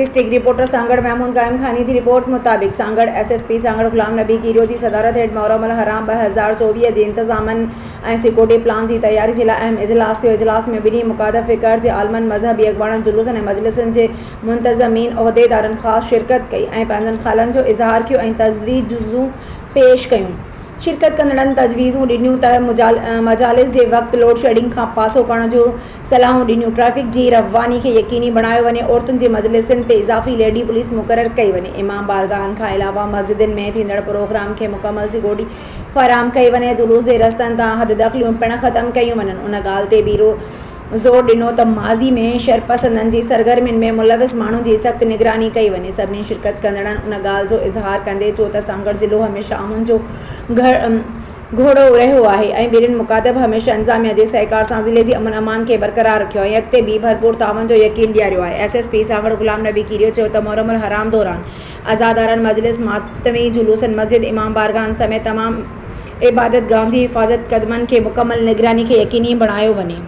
District reporter Sanghar Mahmood قائم خاني جي رپورٽ مطابق Sanghar S S P Sanghar Ghulam Nabi Kerio جي صدارت هيٺ محرم الحرام 2024 جي انتظامن ۽ سيڪيورٽي پلان جي تياري جي لاء اهم اجلاس ٿيو اجلاس ۾ ٻنهي مقادف فڪر جي عالمن مذهبي اڳواڻن جلوسن ۽ مجلسن جي منتظمين عهديدارن خاص شرڪت ڪئي ۽ پنهنجن خيالن جو اظهار ڪيو ۽ تجويزون پيش ڪيون. شرڪت ڪندڙن تجويزون ڏنيون ته مجالس جي وقت لوڊشيڊنگ کان پاسو ڪرڻ جون صلاحون ڏنيون، ٽريفڪ جي رواني کي يقيني بڻايو وڃي، عورتن جي مجلسن تي اضافي ليڊي پوليس مقرر ڪئي وڃي، امام بارگاهن کان علاوه مسجدن ۾ ٿيندڙ پروگرام کي مڪمل سيڪيورٽي فراهم ڪئي وڃي، جلوس جي رستن تان حددخليون پڻ ختم ڪيون وڃن، ان ڳالهه تي به زور ڏنو ته ماضي ۾ شرپسندن جي سرگرمين ۾ ملوث ماڻهن جي سخت نگراني ڪئي وڃي. سڀني شرڪت ڪندڙن ان ڳالهه جو اظهار ڪندي چيو ته سانگهڙ ضلعو هميشه امن جو گهوڙو رهيو آهي ۽ ٻنهين مخاطب هميشه انتظاميا جي سهڪار سان ضلعي جي امن امان کي برقرار رکيو ۽ اڳتي به ڀرپور تعاون جو يقين ڏياريو آهي. S S P Sanghar Ghulam Nabi Kerio چيو ته محرم الحرام دوران عزادارن مجلس ماتمي جلوسن مسجد امام بارگاهن سميت تمام عبادتگاهن جي حفاظت قدمن کي مڪمل نگراني کي يقيني بڻايو وڃي.